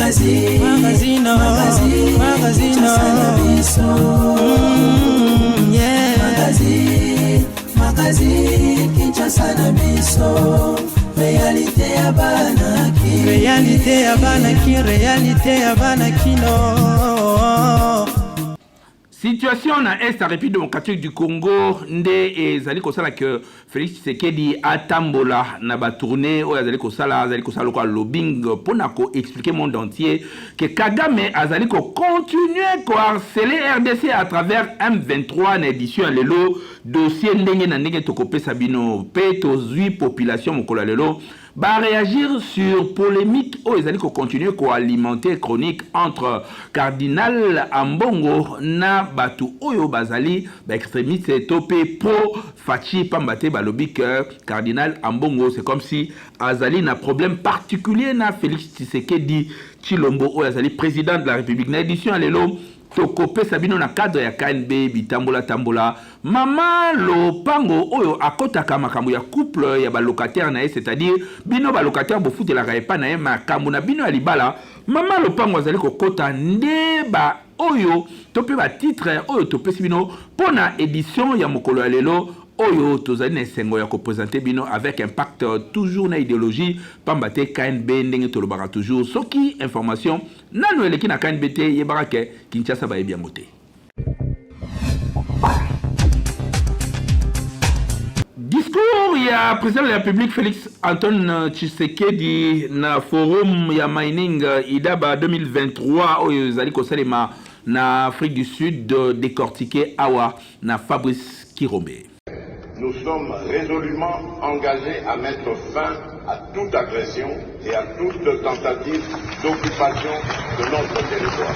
Magazine, magazine, magazine, magazine, yeah. Magazine, magazine, Kinshasa na biso. Réalité ya bana ki. Réalité ya bana ki, réalité ya bana kino. Situation na Est ya Republique democratique du Congo nde ezali kosala que Felix Tshisekedi atambola na ba tournees oyo azali kosala, azali kosala lokola lobbying mpo na ko expliquer monde entier que Kagame azali ko continuer ko harceler RDC à travers M23. Na edition ya lelo, dossier ndenge na ndenge tokopesa bino mpe tozwi population mokolo ya lelo ba reagir sur polemique oyo ezali ko continuer ko alimenter chronique entre Cardinal Ambongo na batu oyo bazali ba extremistes to pe pro Fatshi, pamba te balobi que Cardinal Ambongo, c'est comme si azali na problème particulier na Felix Tshisekedi Tshilombo oyo azali président de la République. Na édition ya lelo, tokopesa bino na cadre ya KNB bitambola tambola mama lopango oyo akotaka makambo ya couple ya ba locataire na ye, c'est-à-dire bino ba locataire bofutelaka epa na ye makambo na bino ya libala. Mama lopango azali kokota nde ba oyo to mpe ba titre oyo topesi bino mpo na edition ya mokolo ya lelo oyo tozali na esengo ya kopresente bino avec impact toujours na idéologie, pamba te KNB, ndenge tolobaka toujours, soki information nanu eleki na KNB te, yebaka ke Kinshasa bayebi yango te. Discours ya président de la République Félix Antoine Tshisekedi na forum ya mining Idaba 2023 oyo ezali kosalema na Afrique du Sud, décortiqué awa na Fabrice Kirombe. Nous sommes résolument engagés à mettre fin à toute agression et à toute tentative d'occupation de notre territoire.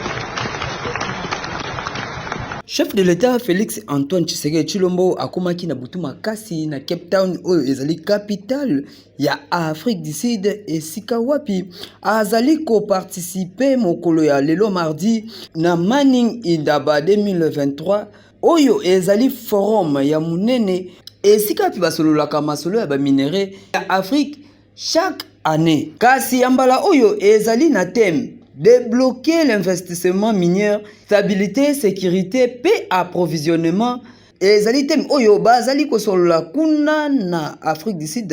Chef de l'État Félix Antoine Tshisekedi Tshilombo akomaki na butu makasi na Cape Town oyo ezali capitale ya Afrique du Sud, esika wapi azali koparticipe mokolo ya lelo mardi na Mining Indaba 2023 oyo ezali forum ya monene esika wapi basololaka masolo ya baminerais ya Afrique chaque année. Kasi ya mbala oyo ezali na thème débloquer l'investissement minier, stabilité, sécurité pe approvisionnement. Ezali thème oyo bazali kosolola kuna na Afrique du Sud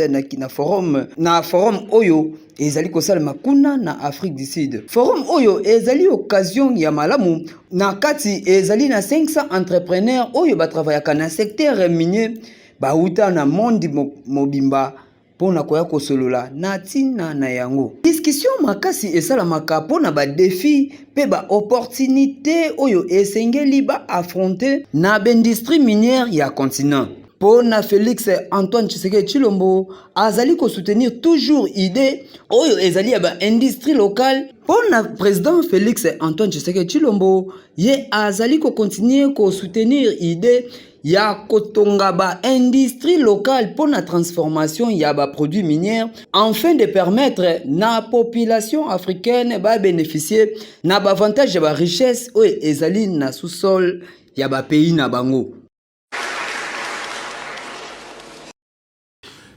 na forum oyo ezali kosalema kuna na Afrique du Sud. Forum oyo ezali occasion ya malamu na kati ezali na 500 entrepreneurs oyo batravayaka na secteur minier, bauta na monde mobimba mpona koya kosolola na ntina na yango. Discussion makasi esalamaka mpona badéfis mpe baopportunité oyo esengeli baaffronte na baindustrie minière ya continent. Mpo na Félix Antoine Tshisekedi Tshilombo, azali kosoutenir toujours idée oyo ezali ya baindustrie locale. Mpo na président Félix Antoine Tshisekedi Tshilombo, ye azali kocontinue kosoutenir idée ya kotonga baindustrie locale mpo na transformation ya baproduits minières, afin de permettre na population africaine babénéficie na baavantage ya barichesse oyo ezali na sous-sol ya bapays na bango.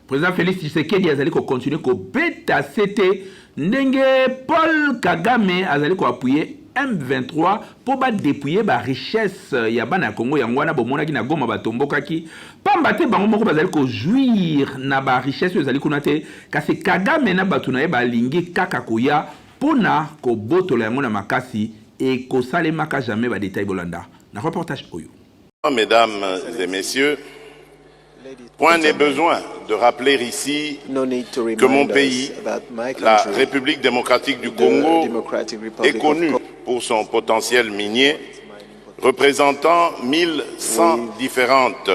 Président Félix Tshisekedi azali kocontinue kobeta sete ndenge Paul Kagame azali koappuyer M23 mpo badépouiller barichesse ya bana ya Congo. Yango wana bomonaki na Goma batombokaki, pamba te bango moko bazali kojouir na barichesse oyo ezali kuna te, kasi Kagame na bato na ye balingi kaka koya mpona kobotola yango na makasi. Ekosalemaka jamais. Badétail bolanda na reportage oyo. Mesdames et messieurs, point n'est besoin de rappeler ici que mon pays, la République démocratique du Congo, est connu pour son potentiel minier, représentant 1100 différentes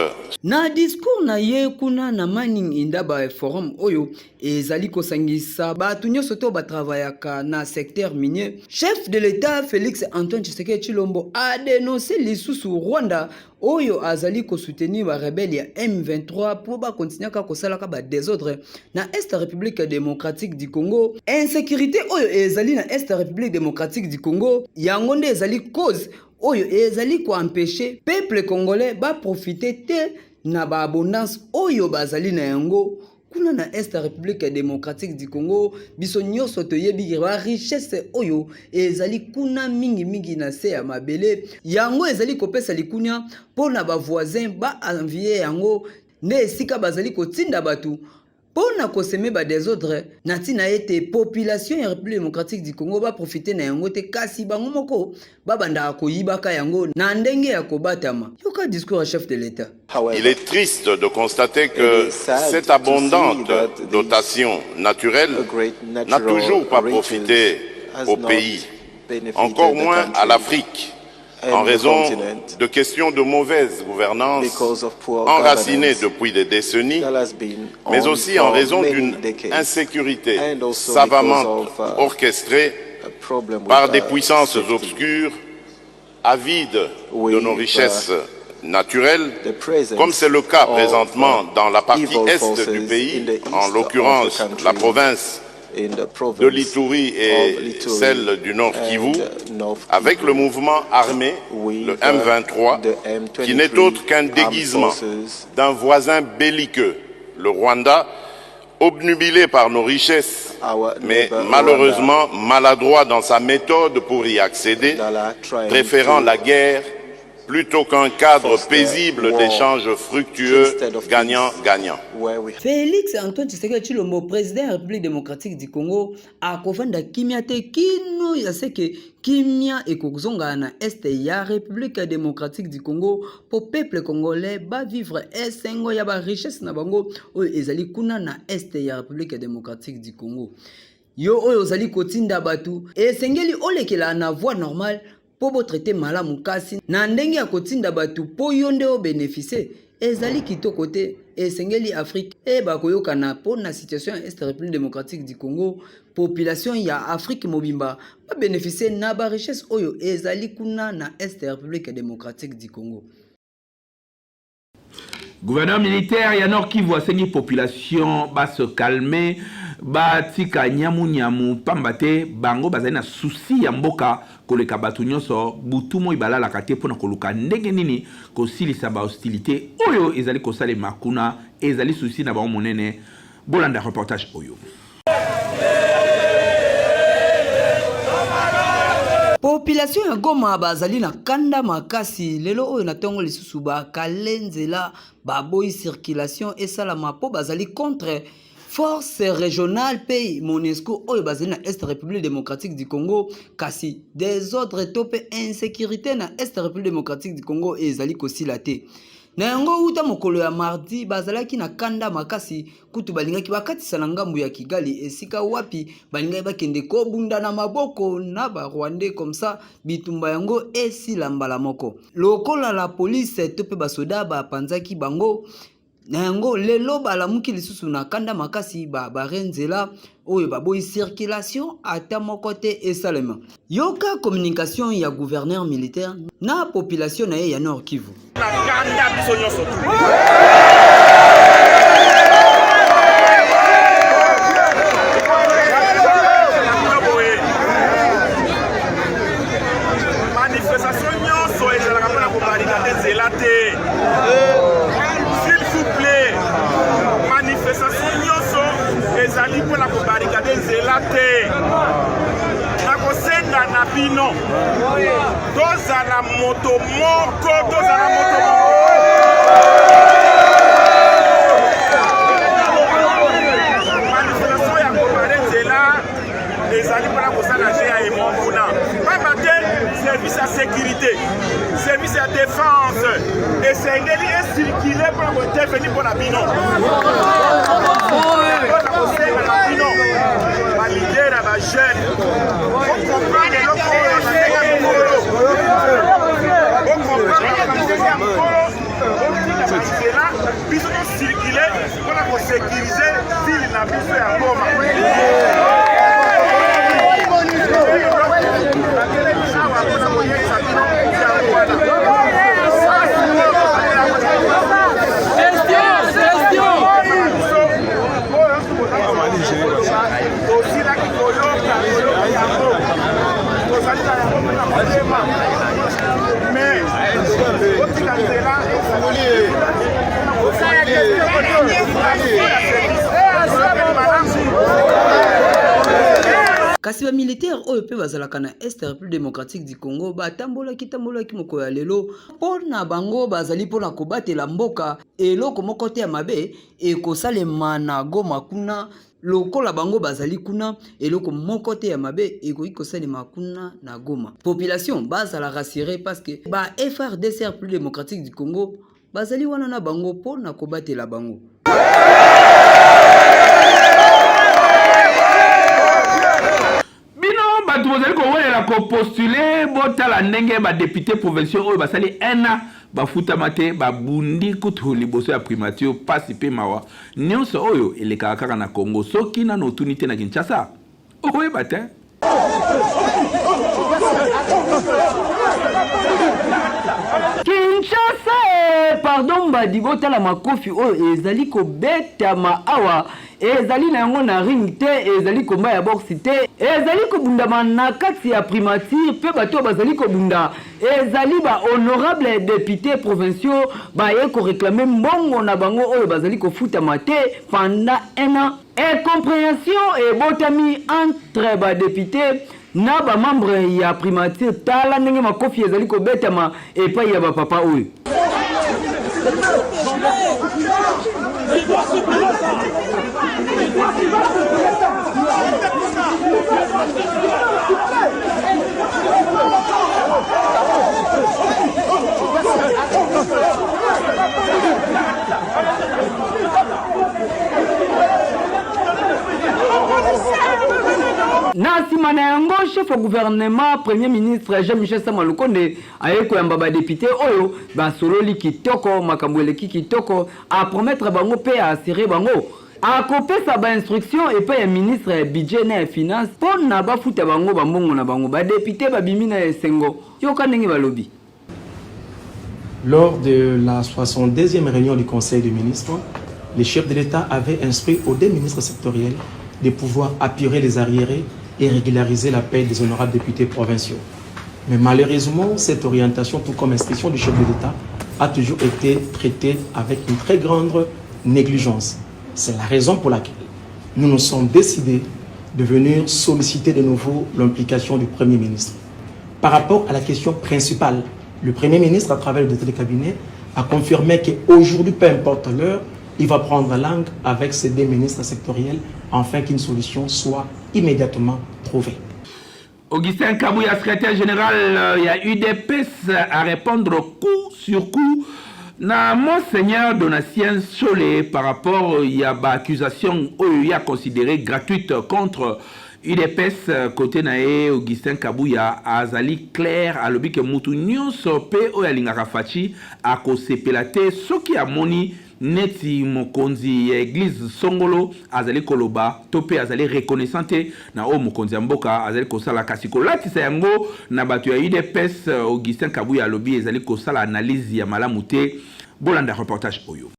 Na discours na ye kuna na Mining Indaba Forum oyo ezali kosangisa bato nyonso to batravayaka na secteur minier, chef de l'État Félix Antoine Tshisekedi Tshilombo adénonce lisusu Rwanda oyo azali kosoutenir barebele ya M23 mpo bakontinuaka kosalaka badésordre na Est République démocratique du Congo. Insécurité oyo ezali na Est République démocratique du Congo, yango nde ezali cause oyo ezali koempêche peuple congolais baprofite te na baabondance oyo bazali na yango. Kuna na Est ya Republique Democratique du Congo, biso nyonso toyebi ba richesse oyo ezali kuna mingi mingi na se ya mabele. Yango ezali kopesa likunya mpo na ba voisins ba envier yango, nde esika bazali kotinda bato mpo na koseme ba desordre na ntina ete population ya Republique Democratique du Congo ba profiter na yango te, kasi bango moko babandaka koyibaka yango na ndenge ya kobatama. Yoka discours ya chef de l'Etat. Il est triste de constater que cette abondante dotation naturelle n'a toujours pas profité au pays, encore moins à l'Afrique, en raison de questions de mauvaise gouvernance enracinées depuis des décennies, mais aussi en raison d'une insécurité savamment orchestrée par des puissances obscures avides de nos richesses naturelles, comme c'est le cas présentement dans la partie est du pays, en l'occurrence la province de l'Ituri et celle du Nord Kivu, avec le mouvement armé, le M23, qui n'est autre qu'un déguisement d'un voisin belliqueux, le Rwanda, obnubilé par nos richesses, mais malheureusement maladroit dans sa méthode pour y accéder, préférant la guerre plutôt qu'un cadre paisible d'échanges fructueux gagnant-gagnant. Félix Antoine Tshisekedi Tshilombo, président de la République démocratique du Congo, akovanda kimia te kino ya seke kimia ekozonga na est ya République démocratique du Congo po peuple congolais ba vivre esengo ya ba richesse na bango oyo ezali kuna na est ya République démocratique du Congo. Yo oyo ozali kotinda bato esengeli olekela na voie normale mpo botraite malamu, kasi na ndenge ya kotinda bato mpo yo nde obeneficie ezali kitoko te. Esengeli Afrique eyeba koyokana mpo na situation ya Est République démocratique du Congo, population ya Afrique mobimba babeneficie na ba richesse oyo ezali kuna na Est République démocratique du Congo. Gouverneur militaire ya Nord Kivu asengi population ba se calmer, batika nyamu nyamu, pamba te bango bazali na souci ya mboka koleka bato nyonso. Butu moi balalaka te mpona koluka ndenge nini kosilisa ba hostilité oyo ezali kosalema kuna. Ezali souci na bango monene. Bolanda reportage oyo. Population ya Goma bazali na kanda makasi lelo oyo na ntongo. Lisusu bakale nzela, baboyi circulation esalama mpo bazali contre force régionale mpe MONUSCO oyo bazali na Est République démocratique du Congo. Kasi désordre to mpe insécurité na Est République démocratique du Congo ezali kosila te. Na yango, wuta mokolo ya mardi bazalaki na kanda makasi, kutu balingaki bakatisa na ngambu ya Kigali, esika wapi balingaki bakende kobunda na maboko na Barwandais, comme ça bitumba yango esila mbala moko. Lokola la police to mpe basoda bapanzaki bango, na yango lelo balamuki lisusu na kanda makasi, babare nzela oyo, baboyi circulation ata moko te esalema. Yoka communication ya gouverneur militaire na population na ye ya Nord Kivu. Na kanda biso nyonso tu. Manifestation nyonso ezalaka mpona kobarricade nzela te, s'il vous plaît. Manifestation nyonso ezali mpona kobarricade nzela te. Nakosenga na bino, tozala moto moko, tozala moto moko. Manifestation ya kobarrer nzela ezali mpona kosala je ya emo kuna, pamba te service ya sécurité, service ya défense esengeli ecircule mpona kointervenir mpona bino. Mpona kosenga na bino baleader ya bajeune, bocomprendre eloko oyo na ndenge ya mokolo, bocomprendre na ndenge ya mokolo, botika banzela biso tocircule mpona kosécurize ville na biso ya Goma. Natelemi awa mpona koyebisa bino yango wana. Tosilaki koyoka, koyoka yango, tozali na yango mpe na motema, mais otika nzela ya service. Kasi ba militaires oyo mpe bazalaka na Est ya Republique democratique du Congo batambolaki tambolaki mokolo ya lelo mpo na bango bazali mpo na kobatela mboka. Eloko moko te ya mabe ekosalema na Goma kuna lokola bango bazali kuna, eloko moko te ya mabe ekoki kosalema kuna na Goma. Population bazala rassurer parce que ba FARDC ya Republique democratique du Congo bazali wana na bango mpo na kobatela bango. Bino bato bozali kowelela kopostule, botala ndenge badepute provinciaux oyo basali un an bafutama te, babundi kutu liboso ya primature. Pasi pe mawa, nionso oyo elekaka kaka na Congo. Soki nanu otuni te na Kinshasa, okoyeba te. Kinshasa eh, pardon mbadi, botala makofi oyo ezali kobetama awa. Ezali na yango na ring te, ezali combat ya boxe te, ezali kobundama na kati ya primature mpe bato oyo bazali kobunda ezali ba honorables deputes provinciaux baye ko reclamer mbongo na bango oyo bazali kofutama te pendant un an. Incomprehension ebotami entre ba deputes na ba membres ya primature, tala ndenge makofi ezali kobetama epayi ya ba papa oyo. Na nsima na yango, chef ya gouvernement, Premier ministre Jean-Michel Sama Lukonde aye koyamba ba deputes oyo basololi kitoko, makambo eleki kitoko, a promettre bango mpe a assurer bango akopesa ba instructions epai ya ministre ya budget na ya finance mpo na bafuta bango ba mbongo na bango. Ba deputes babimi na esengo, yoka ndenge balobi. Lors de la 62e réunion du Conseil des ministres, le chef de l'État avait instruit aux deux ministres sectoriels de pouvoir apurer les arriérés et régulariser la paie des honorables députés provinciaux. Mais malheureusement, cette orientation, tout comme instruction du chef de l'État, a toujours été traitée avec une très grande négligence. C'est la raison pour laquelle nous nous sommes décidés de venir solliciter de nouveau l'implication du Premier ministre. Par rapport à la question principale, le Premier ministre, à travers le directeur de cabinet, a confirmé qu'aujourd'hui, peu importe l'heure, il va prendre langue avec ses deux ministres sectoriels afin qu'une solution soit immédiatement trouvée. Augustin Kabuya, secrétaire général ya UDPS, a répondre coup sur coup na Monseigneur Donatien Nshole par rapport ya ba accusations oyo ye a considere gratuite contre Udps. Cote na ye, Augustin Kabuya azali clair, alobi ke mutu nionso pe oyo alingaka Fatshi akosepela te soki amoni neti mokonzi ya eglise songolo azali koloba to pe azali reconnaissant te na oyo mokonzi ya mboka azali kosala, kasi kolatisa yango na batu ya udps, Augustin Kabuya alobi ezali kosala analyse ya malamu te. Bolanda reportage oyo.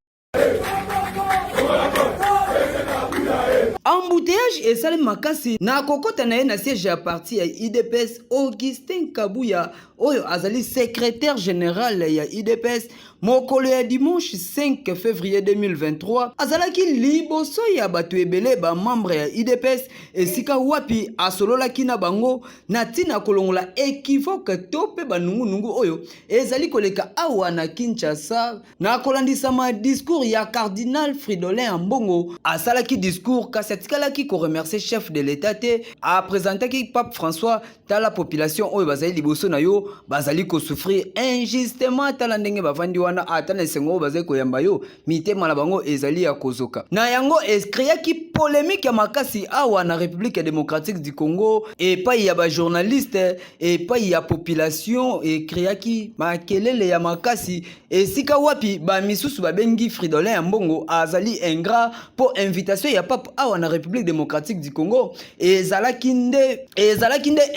Embouteillage esalemi makasi na kokota na ye na siège ya parti ya udps. Augustin Kabuya oyo azali secretaire general ya udps, mokolo ya dimanche 5 février 2023 azalaki liboso ya bato ebele ba membre ya udps, esika wapi asololaki na bango na ntina kolongola equivoque to mpe banungunungu oyo ezali koleka awa na Kinshasa. Na kolandisama discours ya Cardinal Fridolin Ambongo, asalaki discours kasi atikalaki ko remercier chef de l'Etat te. A presentaki Pape François, tala population oyo bazali liboso na yo bazali ko souffrir injustement, tala ndenge bavandi wana, ata na esengo oyo bazali koyamba yo, mitema na bango ezali ya kozoka. Na yango ecreaki polemique ya makasi awa na Republique démocratique du Congo epai ya ba journaliste, epai ya population, ecreaki makelele ya makasi esika wapi ba misusu babengi Fridolin Ambongo azali ingrat po invitation ya pape awa na Republique démocratique du Congo ezalaki nde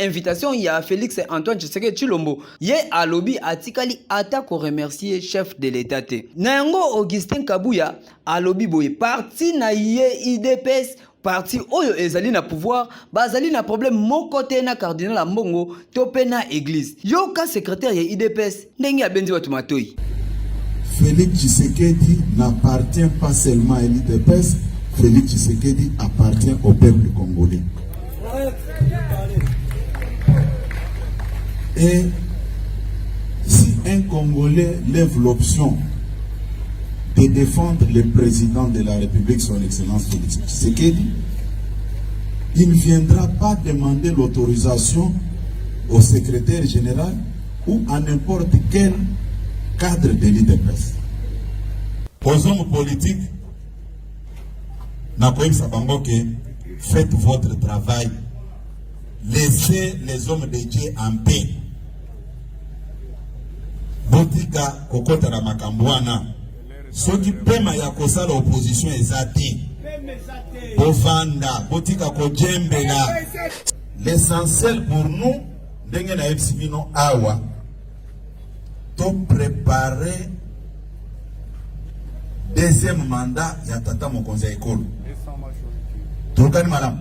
invitation ya Félix Antoine Tshisekedi Tshilombo. Ye alobi atikali ata ko remercier chef de l'État te. Na yango Augustin Kabuya alobi boye, parti na ye UDPS, parti oyo ezali na pouvoir, bazali na problème moko te na cardinal Ambongo to pe na église. Yoka secrétaire ya UDPS ndenge abendi bato matoi. Félix Tshisekedi n'appartient pas seulement à l'UDPS, Félix Tshisekedi appartient au peuple congolais. Et si un Congolais lève l'option de défendre le président de la République, son Excellence Félix Tshisekedi, il ne viendra pas demander l'autorisation au secrétaire général ou à n'importe quel cadre de l'UDPS. Aux hommes politiques, nakoyebisa bango ke faites votre travail, laissez les hommes de Dieu en paix. Botika kokota na makambo wana. Soki pema ya kosala opposition eza te, bovanda, botika kojembela. L'essentiel pour nous, ndenge nayebisi bino awa, to préparer deuxième mandat ya tata mokonzi ya ekolo. Tolukani malamu,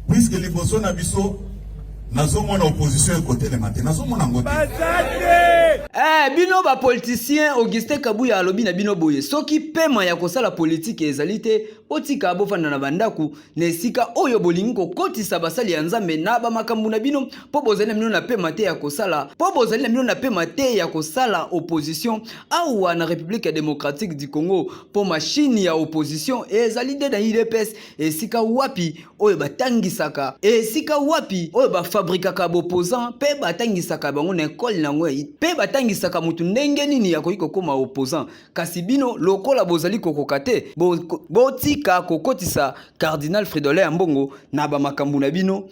puisque liboso na biso nazomona opposition ekotelema te, nazomona yango te. Eh, bino bapoliticien, Augustin Kabuya alobi na bino boye: soki pema ya kosala politike ezali te, botika, bofanda na bandako na esika oyo bolingi kokotisa basali ya Nzambe na bamakambo na bino, mpo bozali na bino na pema te ya kosala, mpo bozali na bino na pema te ya kosala opposition awa na République Démocratique du Congo, mpo mashine ya opposition ezali nde na UDPS, esika wapi oyo batangisaka, esika wapi oyo bafabrikaka baopposant mpe batangisaka bango na ekole nango mpe batangisaka motu ndenge nini akoki kokóma opposant. Kasi bino lokola bozali kokoka te, botika kokotisa cardinal Fridolin Ambongo na bamakambo na bino.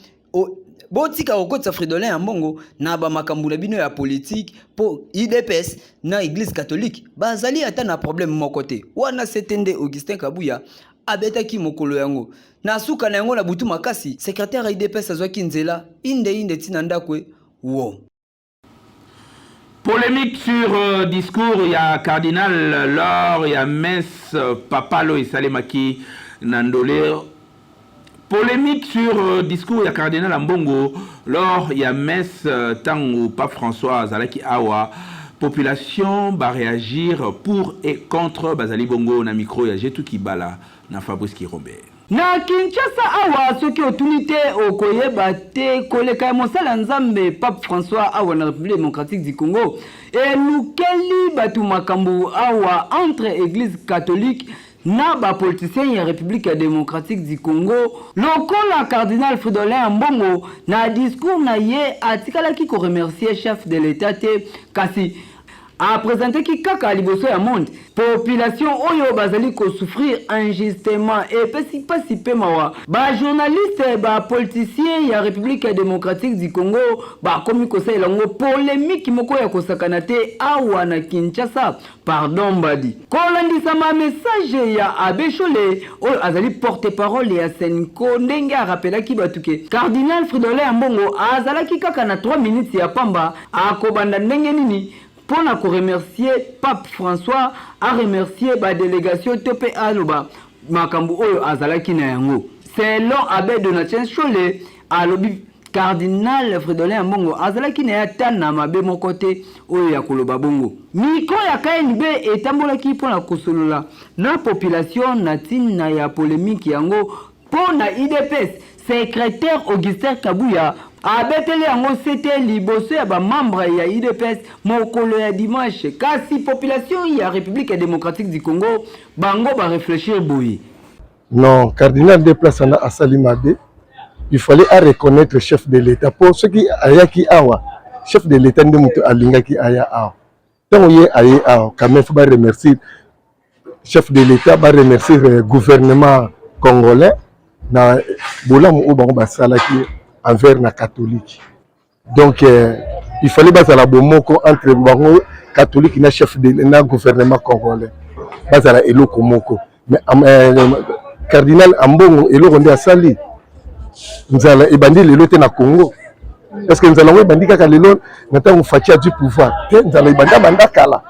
Botika kokotisa Fridolin Ambongo na bamakambo na bino ya politike, mpo UDPS na Église catholique bazali ata na problème moko te. Wana sete nde Augustin Kabuya abetaki mokolo yango. Na suka na yango, na butu makasi, secrétaire ya UDPS azwaki nzela inde inde ntina ndako e wo. Polémique sur discours ya cardinal lors ya messe papale esalemaki na Ndole. Polémique sur discours ya cardinal Ambongo lors ya messe ntango pape François azalaki awa. Population baréagir pour et contre. Bazali bongo na micro ya Jetu Kibala na Fabrice Kirombe. Na Kinshasa awa, soki otuni te, okoyeba te. Koleka ya mosala ya Nzambe pape François awa na République Démocratique du Congo elukeli bato makambo awa entre Église catholique na bapoliticien ya République ya Démocratique du Congo. Lokola cardinal Fridolin Ambongo na discours na ye atikalaki koremercier chef de l'État te, kasi apresenteki kaka liboso ya monde population oyo bazali kosouffrir injustement. Epesi mpasi mpe mawa. Bajournaliste, bapoliticien ya République ya Démocratique du Congo bakomi kosalela yango polémique moko ya kosakana te awa na Kinshasa. Pardon mbadi, kolandisama message ya abbé Nshole oyo azali porte-parole ya CENCO, ndenge arapelaki bato ke cardinal Fridolin Ambongo azalaki kaka na 3 minutes ya pamba, akobanda ndenge nini mpo na koremercier pape François, aremercier badélégation to mpe aloba makambo oyo azalaki na yango? Selon abbé Donatien Nshole, alobi cardinal Fridolin Ambongo azalaki na ye ata na mabe moko te oyo ya koloba bongo. Micro ya KNB etambolaki mpona kosolola na population na ntina ya polémique yango. Mpo na UDPS, secrétaire Augustin Kabuya abeteli yango sete liboso ya bamembre ya UDPS mokolo ya dimanche. Kasi population ya République Démocratique du Congo, bango baréfléchir boye. Non, cardinal nde place wana asali mabe. Il fallait a reconnaître chef de l'État, mpo soki ayaki awa, chef de l'État nde moto alingaki aya awa. Ntango ye aye awa, quand même faut baremercier chef de l'État, baremercier gouvernement congolais na bolamu oyo bango basalaki envers na catholique. Donc il fallait bazala bomoko entre bango, catholique na chef de na gouvernement congolais, bazala eloko moko. Mais cardinal Ambongo, eloko nde asali, nzala ebandi lelo te na Congo. Parce que nzala yango ebandi kaka lelo na ntango Fatshi azwi pouvoir te? Nzala ebanda banda kala.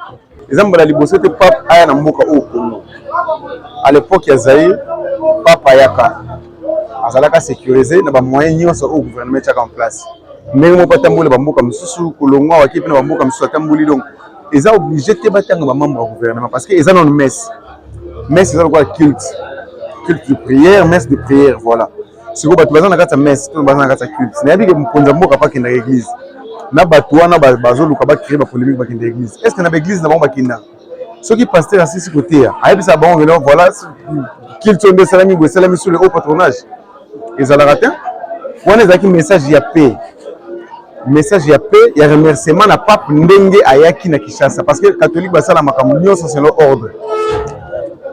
Eza mbala liboso te pape aya na mboka oyo Congo. À l'époque ya Zaire, pape ayaka, azalaka sécurisé na bamoyen nyonso oyo gouvernement etiaka en place. Ndenge moko atamboli bamboka mosusu, kolongwa waki mpe na bamboka mosusu atamboli. Donc eza obligé te batanga bamembre ya gouvernement, parce que eza nano messe. Messe eza lokola culte, culte de prière, messe de prière, voilà. Sikoyo bato baza na kati ya messe to baza na kati ya culte, nayebi ke mokonzi ya mboka mpe akendaka eglise na bato wana bazoluka ba créer ba polémique bakende eglise. Est ce que na ba eglise na bango bakendaka? Soki pasteur asisi koteya ayebisa bango que non, voilà culte oyo nde esalami boye, esalami sous le haut patronage, ezalaka te. Wana ezalaki message ya paix, message ya paix, ya remerciement na pape ndenge ayaki na Kinshasa, parce que catholique basala makambo nyonso selon ordre.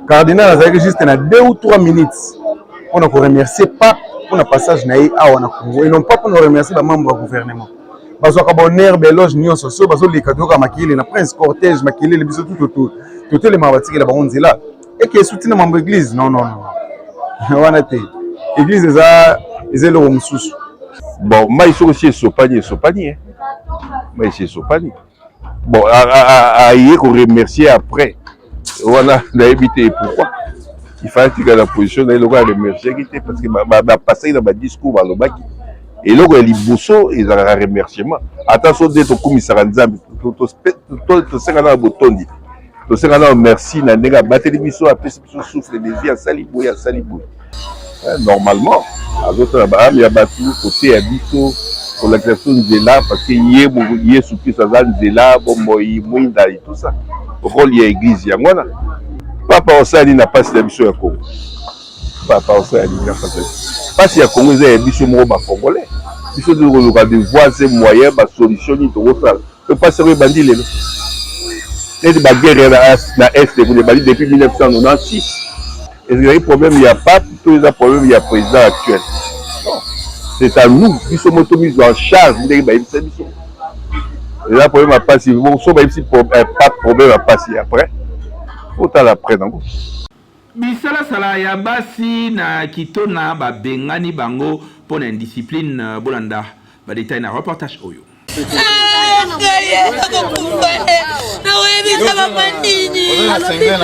Cardinal azalaki juste na 2 ou 3 minutes mpona koremercier pape mpona passage na ye awa na Congo, et non pas mpona koremercier bamembre ya gouvernement. Bazwaka bahonneur, baéloge nyonso. So bazoleka, toyoka makelele na prince, cortège, makelele, biso tu totelemaka, batikela bango nzela eke esuti na mambo église. Non, non, non, wana te. Église eza eloko mosusu. Bon, mai soki esi esopani, esopani, mai esi esopani. Bon, aye koremercier après wana, nayebi te pourquoi il fallait tika na position na ye lokola aremerciaki te, parce que bapasaki na badiscours, balobaki eloko ya liboso ezalaka remerciement. Ata so nde tokumisaka Nzambe, tosenga na botondi, tosenga na merci na ndenge abateli biso, apesi biso souffle de vie, asali boye, asali boye. Normalement azosala baâme ya bato, koteya biso, kolakisa biso nzela, parce que ye Yesu Kristo aza nzela, bomoi, mwinda et tout ça. Rôle ya église yango wana. Papa osala nini na mpasi na biso ya Congo? Papa osala nini na mpasi? Mpasi ya Congo eza ya biso moko bacongolais. Biso tokoluka de voies et moyens, basolution nini tokosala. To mpasi yango ebandi lelo neti baguerre na Est kuna ebandi depuis 1996. Ezalaki problème ya pape to eza problème ya président actuel? Non, c'est à nous, biso mo tomizwa en charge. Ndenge bayebisa biso eza problème ya mpasi, so bayebisi pape problème ya mpasi, après otala après nango. Bisalasala ya basi na Kitona, babengani bango mpo na indiscipline. Bolanda badétail na reportage oyo. Nakoyebisa papa nini?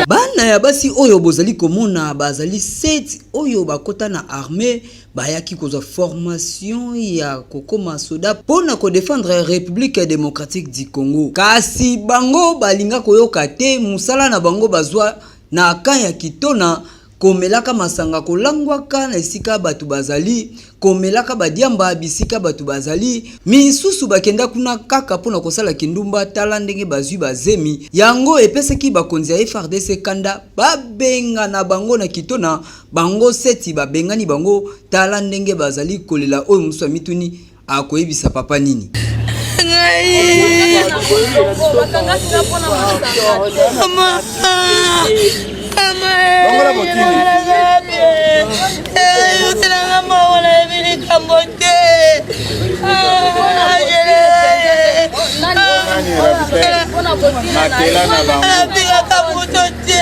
Bana ya basi oyo bozali komona bazali 7 oyo bakota na armée, bayaki kozwa formation ya kokoma soda mpo na kodefendre République démocratique du Congo. Kasi bango balinga koyoka te. Mosala na bango bazwa na camp ya Kitona: komelaka masanga, kolangwaka na esika bato bazali, komelaka badiamba bisika bato bazali. Misusu bakenda kuna kaka mpona kosala kindumba. Tala ndenge bazwi bazemi. Yango epesaki bakonzi ya FARDC kanda, babengana bango na Kitona. Bango sept, babengani bango. Tala ndenge bazali kolela. Oyo mosusu amituni akoyebisa papa nini? Ngai mama, mama, yokelanga mawa, nayebi likambo te. Nabikaka moto te.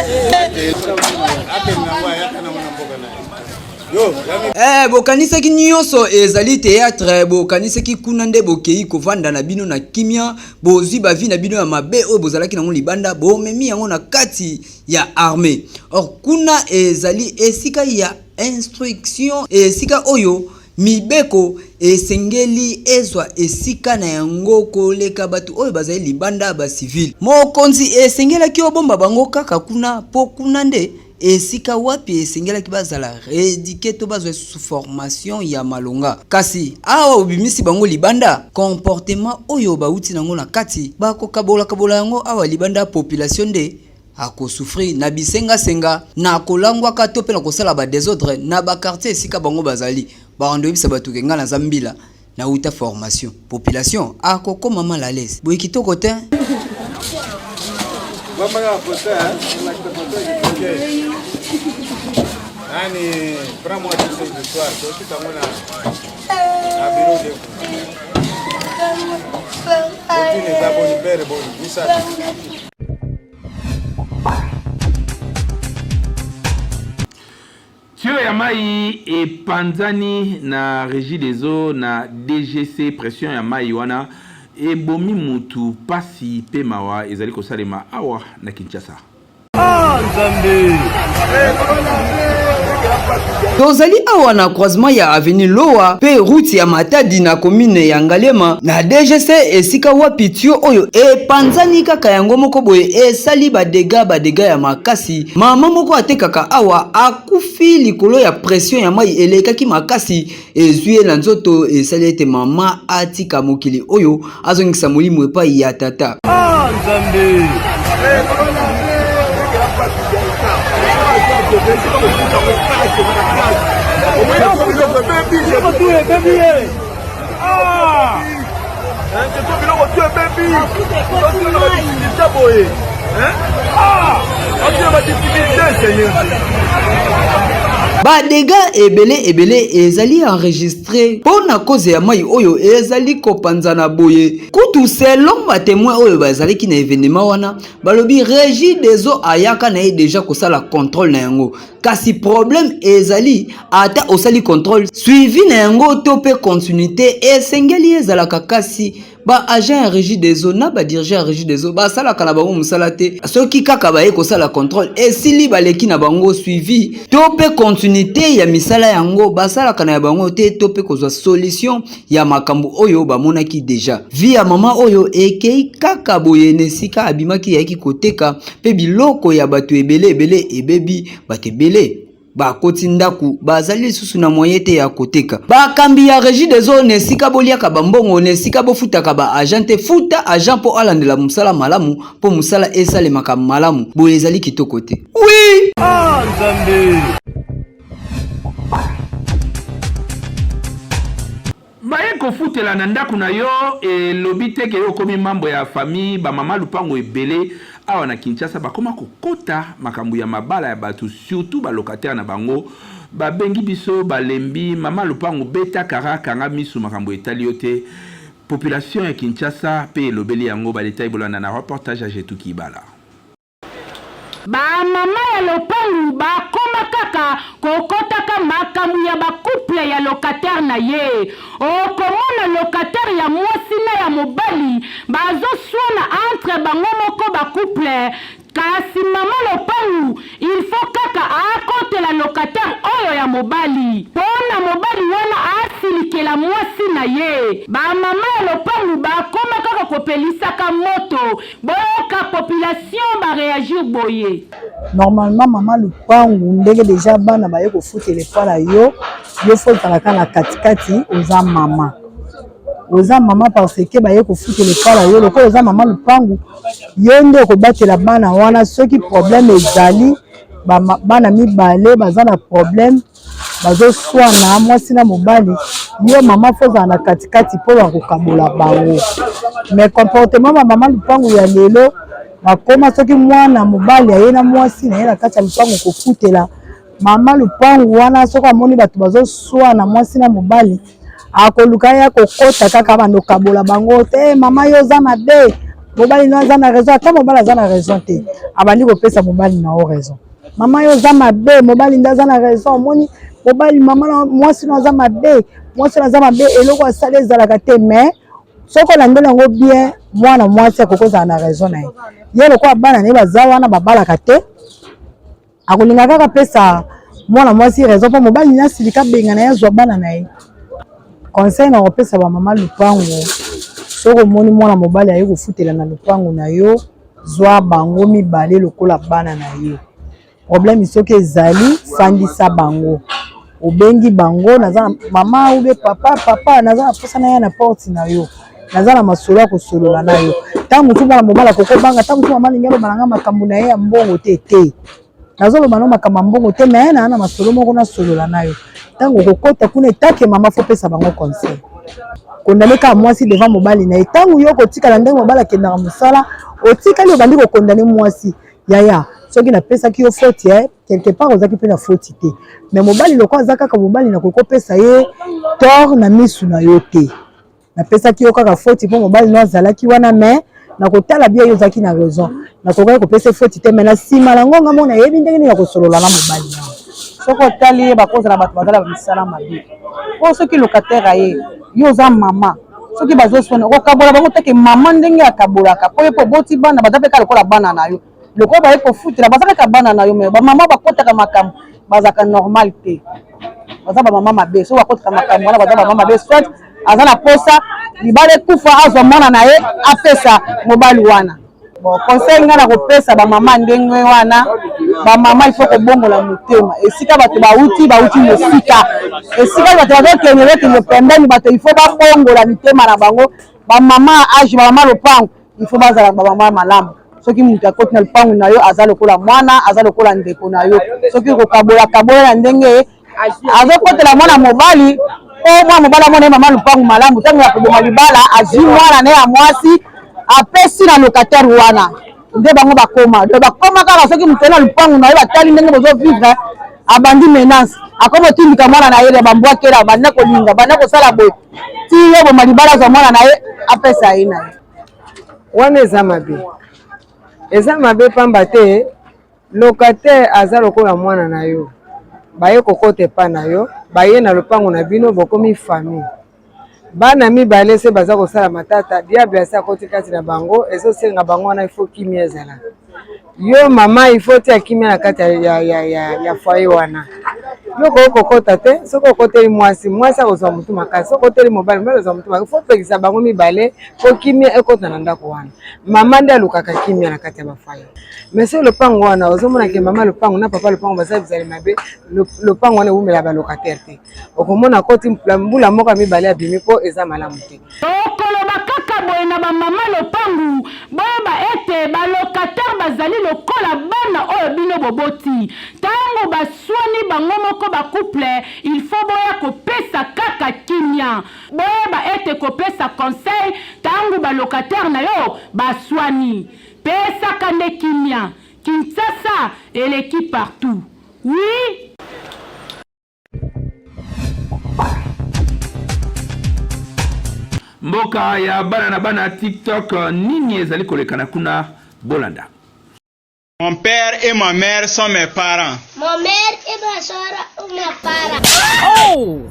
Bokanisaki nyonso ezali théâtre. Bokanisaki kuna nde bokei kovanda na bino na kimia. Bozwi bavie na bino ya mabe oyo bozalaki nango libanda, bomemi yango na kati ya armée. Or kuna ezali esika ya instruction, esika oyo mibeko esengeli ezwa esika na yango koleka bato oyo bazali libanda, bacivile. Mokonzi esengelaki obomba bango kaka kuna, mpo kuna nde esika wapi esengelaki bazala rééduqué to bazwa lisusu formation ya malonga. Kasi awa obimisi bango libanda, comportement oyo bauti nango na kati bakokabolakabola yango awa libanda. Population nde akosouffrir na bisengasenga, na kolangwaka to mpe na kosala badésordre na baquartier esika bango bazali. Bakando oyebisa bato ke ngai naza mbila, nauta formation. Population akokoma mal à l'aise. Boye kitoko te. Nani, prends-moi tout ce histoire. Tout à na bureau de Botine eza boni pere boni misato. Tuyau ya mai epanzani na Régie des eaux na DGC. Pression ya mai wana ebomi mutu. Pasi mpe mawa ezali kosalema awa na Kinshasa. Ah, Nzambe. Tozali awa na croisement ya avenue Lowa pe route ya Matadi na commune ya Ngaliema na DGC esika wapi tuyau oyo epanzani kaka yango moko boye esali ba dégâts ba dégâts ya makasi. Mama moko atekaka awa akufi likolo ya pression ya mai elekaki makasi ezwi ye na nzoto esali ete mama atika mokili oyo azongisa molimo epai ya tata. Ah, Nzambe! Ba dégâts ebele ebele ezali enregistre mpo na cause ya mai oyo ezali kopanzana boye. Kutu selon ba témoins oyo bazalaki na evenement wana balobi Regie des eaux ayaka na ye deja kosala contrôle na yango, kasi problème ezali ata osali contrôle suivi na yango to mpe continuité esengeli ezalaka, kasi ba agent ya régie des eaux na ba dirigeant ya régie des eaux basalaka na bango mosala te. Soki kaka baye kosala contrôle esili baleki na bango suivi to mpe continuité ya misala yango basalaka na ya bango te, to mpe kozwa solution ya makambo oyo bamonaki deja. Vie ya mama oyo ekei kaka boye na esika abimaki yaki koteka mpe biloko ya bato ebele ebele ebebi, bato ebele bakoti ndako bazali lisusu na moyen te ya koteka. Bakambi ya Regie des eaux na esika boliaka bambongo, na esika bofutaka ba agent te, futa agent mpo alandela mosala malamu, mpo mosala esalemaka malamu. Boye ezali kitoko te. Oui! Ah, Nzambe! Baye kofutela na ndaku na yo elobi te ke yo okomi membre ya famille. Ba mama lupango ebele awa na Kinshasa bakoma kokota makambo ya mabala ya batu surtout ba locataire na bango babengi biso balembi. Mama lupango beta kara kanga misu makambo etali yo te. Population ya Kinshasa pe elobeli yango. Ba details bolanda na reportage ya Jetou Kibala. Ba mama ya lopangu ba koma kaka ko kotaka makambu ya ba couple ya locataire na ye. Oko mona locataire ya mwasi na ya mobali bazo swana entre bango moko ba couple kasi mama lopangu il faut kaka akotela locataire oyo ya mobali pona mobali wana asilikela mwasi na ye. Ba mama ya lopangu ba koma kaka kopelisaka moto. Boyoka population ba reagir boye. Normalement mama lupangu ndenge deja bana baye kofutela epa na yo, yo faut ozalaka na katikati, oza mama, oza mama parce que baye kofutela epa na yo, lokola oza mama lupangu yo nde okobatela bana wana. Soki problème ezali, bana mibale baza na problème, bazoswana mwasi na mobali, yo mama fo ozala na katikati mpo ya kokabola bango. Mais comportement ba mama lupangu ya lelo bakoma, soki mwana mobali aye na mwasi na ye na kati ya lupangu kofutela, mama lupangu wana soki amoni bato bazoswana mwasi na mobali, akoluka ye akokota kaka bando kabola bango te. Mama yo oza mabe, mobali no aza na raison. Ata mobali aza na raison te, abandi kopesa mobali na yo raison. Mama yo oza mabe, mobali nde aza na raison. Omoni mobali, mama na mwasi no aza mabe, mwasi no aza mabe, eloko asali ezalaka te. Mais soki olandeli yango bien, mwana mwasi akoki kozala na raison na ye. Ye lokola bana na ye baza wana babalaka te, akolinga kaka pesa mwana mwasi raison mpo mobali na asilika benga na ye azwa bana na ye. Conseil na kopesa ba mama lupangu, soki omoni mwana mobali aye kofutela na lupangu na yo, zwa bango mibale lokola bana na yo. Problème soki ezali, fandisa bango, obengi bango, naza na mama ube papa, papa naza na posa naya na porte na yo, naza na masolo ya kosolola na yo. Ntango mosusu mwana mobali akoki kobanga, ntango mosusu mama alingi aloba na nga makambo na ye ya mbongo te, te nazoloba no makambo ya mbongo te, me naa na masolo moko nasolola na yo. Ntango okokota kuna etake mama, fo pesa bango conseil, kondane kaka mwasi devant mobali na ye. Ntango yo okotikala ndenge mobali akendaka mosala, otikali obandi kokondane mwasi, yaya soki napesaki yo faute eh, quelque part ozalaki mpe na faute te, mais mobali lokola aza kaka mobali, nakoki kopesa ye tort na misu na yo te. Napesaki yo kaka faute mpo mobali no azalaki wana, mais nakotala bien yo ozalaki na raison, nakokaki kopesa faute te, mais na nsima na ngonga moko nayebi ndenge nini ya kosolola na mobali na. Soki otali ye, bakozala bato bazala misala mabe, mpo soki locataire aye, yo oza mama, soki bazoswana okokabola bango teke mama ndenge akabolaka, mpo ye mpo oboti bana baza mpe kaka lokola bana na yo. Lokola baye kofutela, baza kaka bana na yo, mais bamama bakotaka makambo bazalaka normal te, baza bamama mabe. Soki bakotaka makambo wana, baza bamama mabe. Soit aza na posa libala ekufa, azwa mwana na ye apesa mobali wana. Bon, conseil ngai nakopesa bamama ndenge wana, bamama il faut kobongola motema. Esika bato bauti, bauti mosika, esika bato bazokende, bakende pembeni. Bato il faut babongola mitema na bango. Bamama age, bamama lopango, il faut bazala bamama malamu. Soki moto akoti na lopango na yo, aza lokola mwana, aza lokola ndeko na yo. Soki kokabola kabola na ndenge azokotela mwana mobali, po mwana mobali amona ye mama lopango malamu. Ntango ya koboma libala, azwi mwana na ye ya mwasi, apesi na locataire wana. Nde bango bakoma, donc bakoma kaka soki moto na lopango na ye batali ndenge bozovivre, abandi menace, akoma otindika mwana na ye na bambwakela, banda kolinga, banda kosala boye, ti ye boma libala, azwa mwana na ye, apesa ye na ye. Wana eza mabe, eza mabe, pamba te locataire aza lokola mwana na yo. Baye kokota epa na yo, baye na lopango na bino, bokomi famille. Bana mibale se baza kosala matata, diable asi akoti kati na bango. Ezosenga bango wana, ifo kimia ezala. Yo mama, ifo tia kimia na kati ya foyer wana. Yo koki kokota te. Soki okoteli mwasi, mwasi akozwa motu makasi. Soki okoteli mobali, mobali azwa motu makasi. Fo pekisa bango mibale po kimia ekota na ndako wana. Mama nde alukaka kimia na kati ya bafoyer. Mais soki lopango wana ozomona ke mama lopango na papa lopango baza bizali mabe, lopango wana ewumela balocataire te. Okomona akoti mbula moko ya mibale, abimi, mpo eza malamu te. Tokoloba kaka boye na bamama lopangu, boyeba ete balocataire bazali lokola bana oyo bino boboti. Ntango baswani bango moko bacouple, il faut boya kopesa kaka kimia. Boyeba ete kopesa conseil ntango balocataire na yo baswani, pesaka nde kimia. Kinshasa eleki partout, oui. Mboka ya bana na bana, TikTok, nini ezali kolekana kuna? Bolanda. Mon père et ma mère sont mes parents. Mon mère et ma soeur sont mes parents. Oh!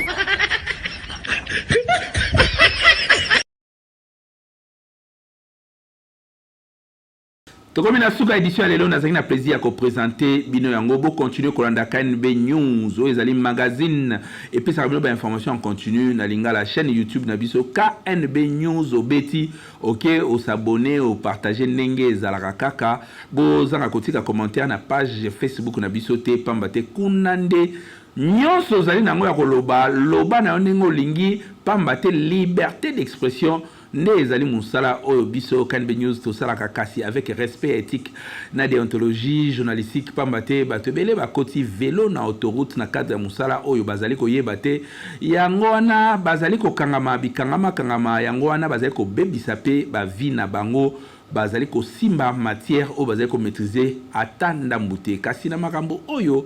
Tokomi na suka édition ya lelo. Nazalaki na plaisir ya koprésenter bino yango. Bocontinue kolanda KNB News, oyo ezali magazine epesaka bino bainformation en continu na lingala. Chaîne YouTube na biso, KNB News, obeti ok, os'abonner, opartager ndenge ezalaka kaka. Bozanga kotika commentaire na page Facebook na biso te, pamba te kuna nde nyonso ozali nango ya koloba. Loba na yo ndenge olingi, pamba te liberté d'expression nde ezali mosala oyo biso KNB News tosalaka, kasi avec respect ya éthique na déontologie journalistique, pamba te bato ebele bakoti velo na autoroute na cadre ya mosala oyo bazali koyeba te. Yango wana bazali kokangama bikangama kangama, yango wana bazali kobebisa mpe bavie na bango, bazali kosimba matière oyo bazali komaîtriser ata ndambu te. Kasi na makambo oyo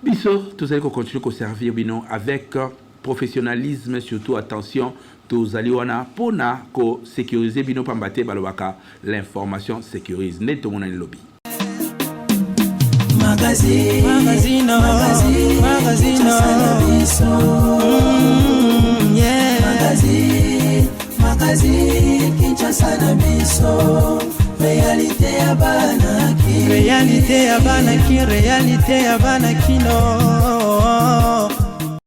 biso tozali kocontinue koservir bino avec professionnalisme, surtout attention, tozali wana mpona kosécuriser bino, pamba te balobaka l'information sécurise. Nde tomonani lobi. Magazine, magazine, magazine, magazine, yeah. Magazine, magazine, Kinshasa na biso, réalité ya bana ki, réalité ya bana ki, réalité ya bana kino.